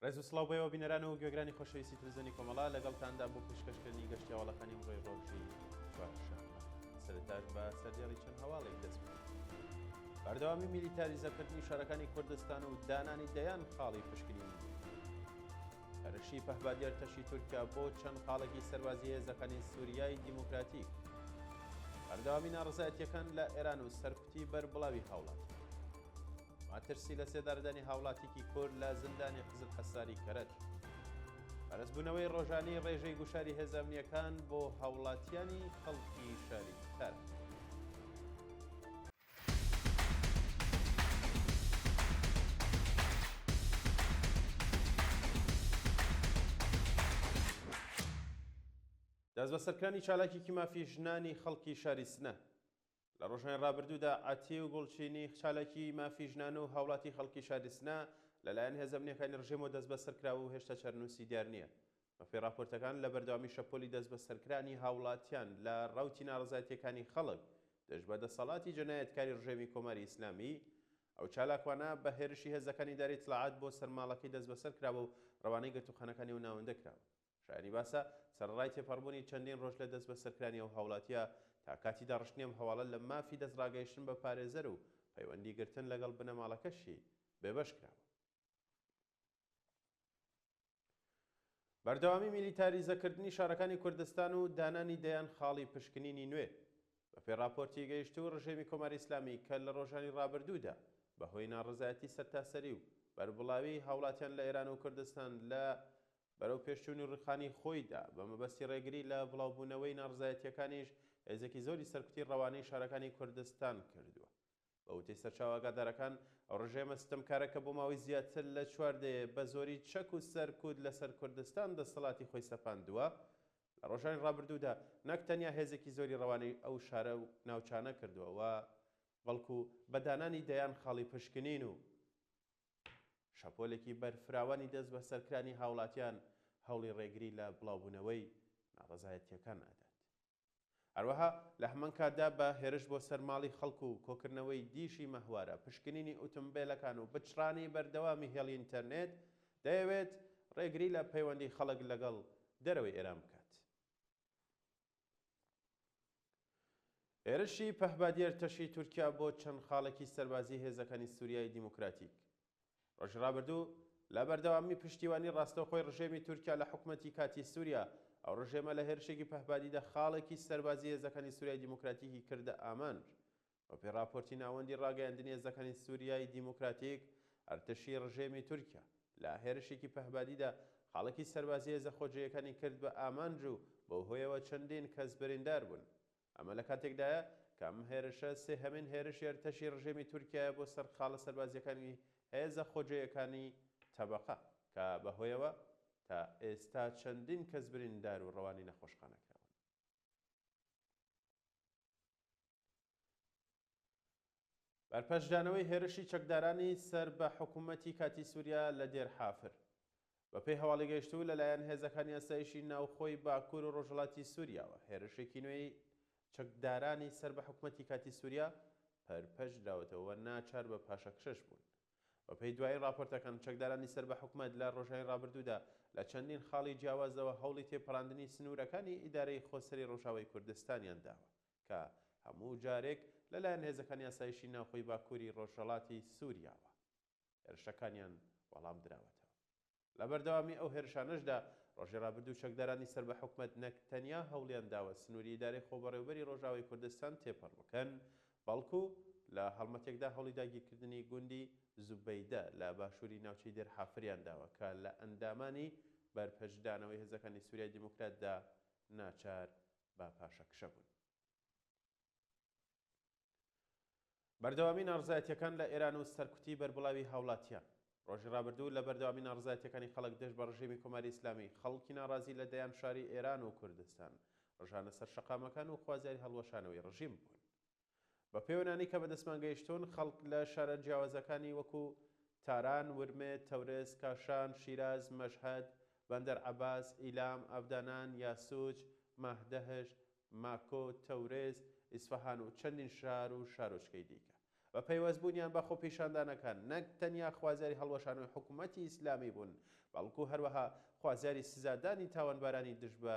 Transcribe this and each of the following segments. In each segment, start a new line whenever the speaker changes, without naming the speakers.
ڕێز و سڵاو بۆ ئێوە بینەران و گوێگرانی خۆشەویستی تلویزیۆنی کۆمەڵە، لەگەڵتاندا بۆ پێشکەشکردنی گەشتی هەواڵەکانی ئەمڕۆی ڕۆژی چوارشەممە. سەرەتاش بە سەردێڕی چەند هەواڵێک دەست پێ دەکەین. بەردەوامی میلیتاریزەکردنی شارەکانی کوردستان و دانانی دەیان خاڵی پشکنینی نوێ. هێرشی پەهبادی ئەرتەشی تورکیا بۆ چەند خاڵێکی سەربازی هێزەکانی سوریای دیموکراتیک. بەردەوامی ناڕەزایەتییەکان لە ئێران و سەرکوتی بەربڵاوی هاوڵاتیان. مەترسی لە سێدارەدانی هاوڵاتیکی کورد لە زیندانی قزلحەساری کەرەج. بەرزبوونەوەی ڕۆژانەی ڕێژەی گوشاری هێزە ئەمنییەکان بۆ هاوڵاتیانی خەڵکی شاری تاران. دەستبەسەرکرانی چالاکێکی مافی ژنانی خەڵکی شاری سنە لە ڕۆژانی ڕابردوودا عەتیو گوڵچینی چالاکی مافی ژنان و هاوڵاتی خەڵکی شاری سنە لەلایەن هێزە ئەمنییەکانی ڕژێمەوە دەستبەسەر کراوە و هێشتا چارەنووسی دیار نییە. بەپێی ڕاپۆرتەکان لە بەردەوامی شەپۆلی دەستبەسەرکرانی هاوڵاتیان لە ڕەوتی ناڕەزایەتییەکانی خەڵک دژ بە دەسەڵاتی جەنایەتکاری ڕژێمی کۆماری ئیسلامی، ئەو چالاکوانە بە هێرشی هێزەکانی ئیدارەی ئیتڵاعات بۆ سەر ماڵەکەی دەستبەسەر کراوە و ڕەوانەی گرتووخانەکانی ئەو ناوەندە کراوە. شایانی باسە، سەرەڕای تێپەڕبوونی چەندین ڕۆژ لە دەستبەسەرکرانی ئەو هاوڵاتییە، تا کاتی داڕشتنی ئەم هەواڵە لە مافی دەستڕاگەیشتن بە پارێزەر و پەیوەندی گرتن لەگەڵ بنەماڵەکەشی بێبەش کراوە. بەردەوامی میلیتاریزەکردنی شارەکانی کوردستان و دانانی دەیان خاڵی پشکنینی نوێ بەپێی ڕاپۆرتی گەیشتوو ڕژێمی کۆماری ئیسلامی کە لە ڕۆژانی ڕابردوودا بە هۆی ناڕەزایەتی سەرتاسەری و بەربڵاوی هاوڵاتیان لە ئێران و کوردستان لە بەرەو پێشچوونی ڕووخانی خۆیدا، بە مەبەستی ڕێگری لە بڵاوبوونەوەی ناڕەزایەتییەکانیش هێزێکی زۆری سەرکوتی ڕەوانەی شارەکانی کوردستان کردووە. بە وتەی سەرچاوە ئاگادارەکان، ئەو ڕژێمە ستەمکارە کە بۆ ماوەی زیاتر لە چوار دەیە بە زۆری چەک و سەرکوت لەسەر کوردستان دەسەڵاتی خۆی سەپاندووە، لە ڕۆژانی ڕابردوودا نەک تەنیا هێزێکی زۆری ڕەوانەی ئەو شارە و ناوچانە کردووە و بەڵکو بە دانانی دەیان خاڵی پشکنین و شەپۆلێکی بەرفراوانی دەستبەسەرکرانی هاوڵاتیان هەوڵی ڕێگری لە بڵاوبوونەوەی ناڕەزایەتییەکان ئەدات. هەروەها لە هەمان کاتدا بە هێرش بۆ سەر ماڵی خەڵک و کۆکردنەوەی دیشی مەهوارە، پشکنینی ئوتومبێلەکان و بچڕانی بەردەوامی هێڵی ئینتەرنێت، دەیەوێت ڕێگری لە پەیوەندی خەڵک لەگەڵ دەرەوەی ئێران بکات. هێرشی پەهبادی ئەرتەشی تورکیا بۆ چەند خاڵێکی سەربازی هێزەکانی سوریای دیموکراتیک ڕۆژی ڕابردوو لە بەردەوامی پشتیوانی ڕاستەوخۆی ڕژێمی تورکیا لە حکومەتی کاتی سوریا، ئەو ڕژێمە لە هێرشێکی پەهبادیدا خاڵێکی سەربازی هێزەکانی سوریای دیموکراتیکی کردە ئامانج. بەپێی ڕاپۆرتی ناوەندی ڕاگەیاندنی هێزەکانی سوریای دیموکراتیک، ئەرتەشی ڕژێمی تورکیا لە هێرشێکی پەهبادیدا خاڵێکی سەربازی هێزە خۆجێیەکانی کرد بە ئامانج و بەو هۆیەوە چەندین کەس بریندار بوون. ئەمە لە کاتێکدایە کە ئەم هێرشە سێهەمین هێرشی ئەرتەشی ڕژێمی تورکیایە بۆ سەر خاڵە سەربازییەکانی هێزە خۆجێیەکانی تەبقە کە بە هۆیەوە تا ئێستا چەندین کەس بریندار و ڕەوانەی نەخۆشخانە کراون. بەرپەرچدانەوەی هێرشی چەکدارانی سەر بە حکومەتی کاتی سوریا لە دێر حافر. بەپێی هەواڵی گەیشتوو لەلایەن هێزەکانی ئاسایشی ناوخۆی باکوور و ڕۆژهەڵاتی سوریاوە هێرشێکی نوێی چەکدارانی سەر بە حکومەتی کاتی سوریا پەرپەرچدراوەتەوە و ناچار بە پاشەکشەش بوون. بەپێی دوایین ڕاپۆرتەکان چەکدارانی سەر بە حکومەت لە ڕۆژانی ڕابردوودا لە چەندین خاڵی جیاوازەوە هەوڵی تێپەڕاندنی سنوورەکانی ئیدارەی خۆسەری ڕۆژاوای کوردستانیان داوە کە هەموو جارێک لەلایەن هێزەکانی ئاسایشی ناوخۆی باکووری ڕۆژهەڵاتی سووریاوە هێرشەکانیان وەڵام دراوەتەوە. لە بەردەوامی ئەو هێرشانەشدا ڕۆژی ڕابردوو چەکدارانی سەر بە حکومەت نەک تەنیا هەوڵیان داوە سنووری ئیدارەی خۆبەڕێوەبەری ڕۆژاوای کوردستان تێپەڕ بکەن، بەڵکو لە هەڵمەتێکدا هەوڵی داگیرکردنی گوندی زوبەیدە لە باشووری ناوچەی دێر حافریان داوە کە لە ئەندامانی بەرپەرچدانەوەی هێزەکانی سوریای دیموکراتدا ناچار بە پاشەکشە بوون. بەردەوامی ناڕزایەتیەکان لە ئێران و سەرکوتی بەربڵاوی هاوڵاتیان ڕۆژی ڕابردوو لە بەردەوامی ناڕزایەتیەکانی خەڵک دژ بە ڕژێمی کۆماری ئیسلامی خەڵکی ناڕازی لە دەیان شاری ئێران و کوردستان ڕژانە سەر شەقامەکان و خوازیاری هەڵوەشانەوەی ڕژیم بوون. بە پێی ئەو نانەی کە بەدەستمان گەیشتوون، خەڵک لە شارە جیاوازەکانی وەکو تاران، ورمێ، تەورێز، کاشان، شیراز، مەشهەد، بەندەر عەباس، ئیلام، ئابدانان، یاسوج، ماهدەهشت، ماکۆ، تەورێز، ئیسفەهان و چەندین شار و شارۆچکەی دیکە. بە پەیوەستبوونیان بە خۆپیشاندانەکان نەک تەنیا خوازیاری هەڵوەشانەوەی حکوومەتی ئیسلامی بوون، بەڵکوو هەروەها خوازیاری سزادانی تاوانبارانی دژ بە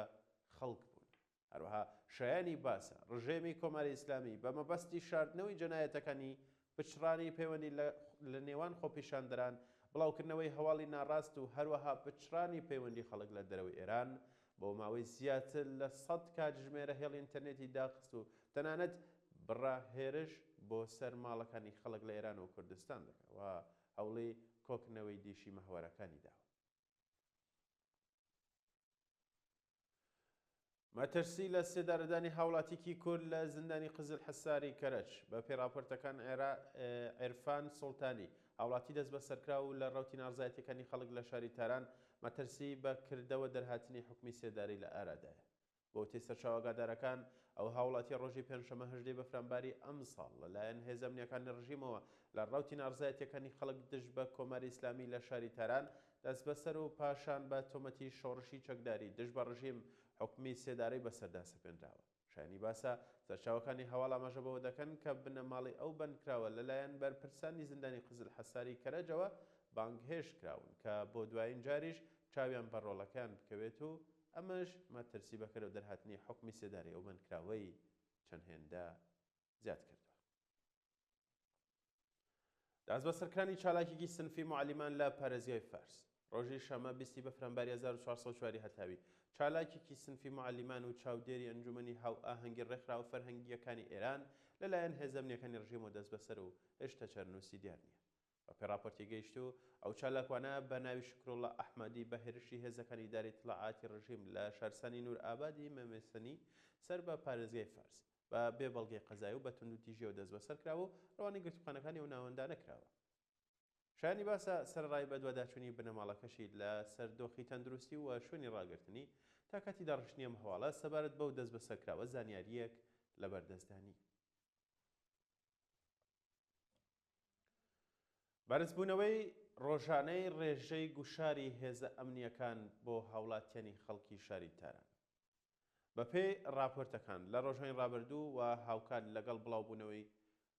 خەڵک بوون. هەروەها شایانی باسە، ڕژێمی کۆماری ئیسلامی بە مەبەستی شاردنەوەی جەنایەتەکانی، پچڕانی پەیوەندی لە لە نێوان خۆپیشاندەران، بڵاوکردنەوەی هەواڵی ناڕاست و هەروەها پچڕانی پەیوەندی خەڵک لە دەرەوەی ئێران، بۆ ماوەی زیاتر لە سەد کاتژمێرە هێڵی ئینتەرنێتی داخست و تەنانەت بڕە هێرش بۆ سەر ماڵەکانی خەڵک لە ئێران و کوردستان دەکا و هەوڵی کۆکردنەوەی دیشی مەهوارەکانی داوە. مەترسی لە سێدارەدانی هاوڵاتیکی کورد لە زیندانی قزل حەساری کەرەج. بە پێی ڕاپۆرتەکان عیرفان سوڵتانی، هاوڵاتی دەستبەسەرکراو و لە ڕەوتی ناڕزایەتیەکانی خەڵک لە شاری تاران، مەترسی بە کردەوە دەرهاتنی حوکمی سێدارەی لە ئارادایە. بە وتەی سەرچاوە ئاگادارەکان، ئەو هاوڵاتیە ڕۆژی پێنجشەممە هەژدەی بەفرانباری ئەمساڵ لە لایەن هێزە ئەمنیەکانی ڕژیمەوە لە ڕەوتی ناڕزایەتیەکانی خەڵک دژ بە کۆماری ئیسلامی لە شاری تاران دەستبەسەر و پاشان بە تۆمەتی شۆڕشی چەکداری دژ بە ڕژیم حوکمی سێدارەی بەسەردا سەپێنراوە. شایانی باسە، سەرچاوەکانی هەواڵ ئاماژە بەوە دەکەن کە بنەماڵەی ئەو بەندکراوە لەلایەن بەرپرسانی زیندانی قزلحەساری کەرەجەوە بانگهێشت کراون کە بۆ دوایین جاریش چاویان بە ڕۆڵەکەیان بکەوێت و ئەمەش مەترسی بەکەرەوە دەرهاتنی حوکمی سێدارەی ئەو بەندکراوەی چەند هێندە زیاد کردووە. دەستبەسەرکرانی چالاکێکی سنفی موعەلیمان لە پارێزگای فارس ڕۆژی شەممە بیستی بەفرانباری 1404 هەتاوی چالاکێکی سنفی موعەلیمان و چاودێری ئەنجومەنی هاوئاهەنگی ڕێکخراوە فەرهەنگییەکانی ئێران لەلایەن هێزە ئەمنییەکانی ڕژێمەوە دەستبەسەر و هێشتا چارەنووسی دیار نییە. بەپێی ڕاپۆرتی گەیشتوو، ئەو چالاکوانە بە ناوی شوکروڵڵا ئەحمەدی بە هێرشی هێزەکانی ئیدارەی ئیتڵاعاتی ڕژیم لە شارستانی نوورئابادی مەمێسەنی سەر بە پارێزگای فارس بە بێ بەڵگەی قەزایی و بە توندوتیژیەوە دەستبەسەر کراوە و ڕەوانەی گرتووخانەکانی ئەو ناوەندانە کراوە. شایانی باسە، سەرەڕای بەدواداچوونی بنەماڵەکەشی لە سەر دۆخی تەندروستی و شوێنی ڕاگرتنی، تا کاتی داڕشتنی ئەم هەواڵە سەبارەت بەو دەستبەسەرکراوە زانیارییەک لەبەردەستدا نییە. بەرزبوونەوەی ڕۆژانەی ڕێژەی گوشاری هێزە ئەمنییەکان بۆ هاوڵاتیانی خەڵکی شاری تاران. بەپێی ڕاپۆرتەکان، لە ڕۆژانی ڕابردوو و هاوکات لەگەڵ بڵاوبوونەوەی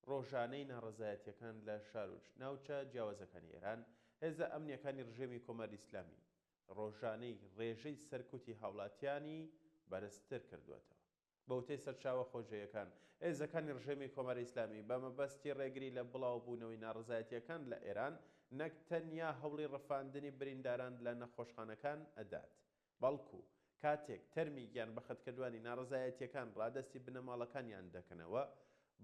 ڕۆژانەی ناڕەزایەتییەکان لە شار و ناوچە جیاوازەکانی ئێران، هێزە ئەمنییەکانی ڕژێمی کۆماری ئیسلامی ڕۆژانەی ڕێژەی سەرکوتی هاوڵاتیانی بەرزتر کردووەتەوە. بە وتەی سەرچاوە خۆجێیەکان، هێزەکانی ڕژێمی کۆماری ئیسلامی بە مەبەستی ڕێگری لە بڵاوبوونەوەی ناڕەزایەتییەکان لە ئێران، نەک تەنیا هەوڵی ڕفاندنی برینداران لە نەخۆشخانەکان ئەدات، بەڵکو کاتێک تەرمی گیانبەختکردوانی ناڕەزایەتییەکان ڕادەستی بنەماڵەکانیان دەکەنەوە،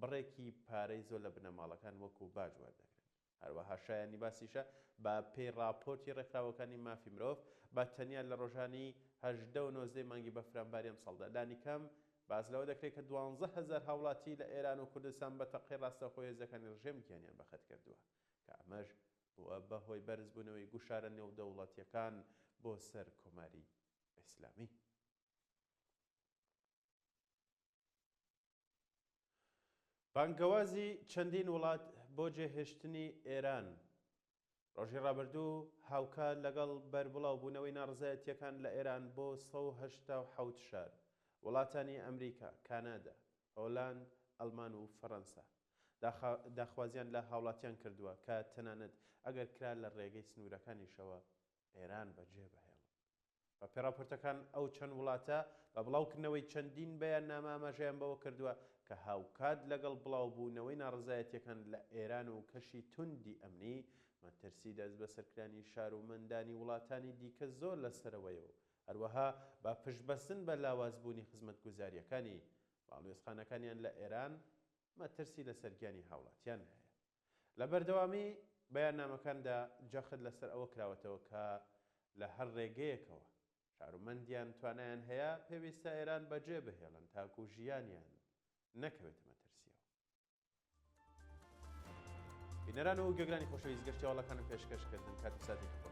بڕێکی پارەی زۆر لە بنەماڵەکان وەکو باج وەردەگرن. هەروەها شایانی باسیشە بە پێی ڕاپۆرتی ڕێکخراوەکانی مافی مرۆڤ، بە تەنیا لە ڕۆژانی 18 و 19 مانگی بەفرانباری ئەمساڵدا لانیکەم باس لەوە دەکرێت کە 12 هەزار هاوڵاتی لە ئێران و کوردستان بە تەقەی ڕاستەوخۆی هێزەکانی ڕژێم گیانیان بەخت کردووە کە ئەمەش بووە بە هۆی بەرزبوونەوەی گوشارە نێودەوڵەتییەکان بۆ سەر کۆماری ئیسلامی. بانگەوازی چەندین وڵات بۆ جێهێشتنی ئێران ڕۆژی ڕابردوو هاوکات لەگەڵ بەربڵاوبوونەوەی ناڕەزایەتییەکان لە ئێران بۆ 187 شار، وڵاتانی ئەمریکا، کانادا، هۆلاند، ئەڵمان و فەڕەنسا داخوازیان لە هاوڵاتیان کردووە کە تەنانەت ئەگەر کرا لە ڕێگەی سنوورەکانیشەوە ئێران بەجێبهێڵن. بەپێی ڕاپۆرتەکان ئەو چەند وڵاتە بە بڵاوکردنەوەی چەندین بەیاننامە ئاماژەیان بەوە کردووە کە هاوکات لەگەڵ بڵاوبوونەوەی ناڕەزایەتییەکان لە ئێران و کەشی توندی ئەمنی، مەترسی دەستبەسەرکرانی شارومەندانی وڵاتانی دیکە زۆر لە سەرەوەیە و هەروەها بە پشتبەستن بە لاوازبوونی خزمەتگوزارییەکانی باڵوێزخانەکانیان لە ئێران مەترسی لەسەر گیانی هاوڵاتیان هەیە. لە بەردەوامی بەیاننامەکاندا جەخت لەسەر ئەوە کراوەتەوە کە لە هەر ڕێگەیەکەوە شارومەندیان توانایان هەیە پێویستە ئێران بەجێ بهێڵن تاکوو ژیانیان نەکەوێتە مەترسییەوە. بینەران و گوێگرانی خۆشەویست گەشتی هەواڵەکانم پێشکەش کردن کات و ساتێکی خۆش.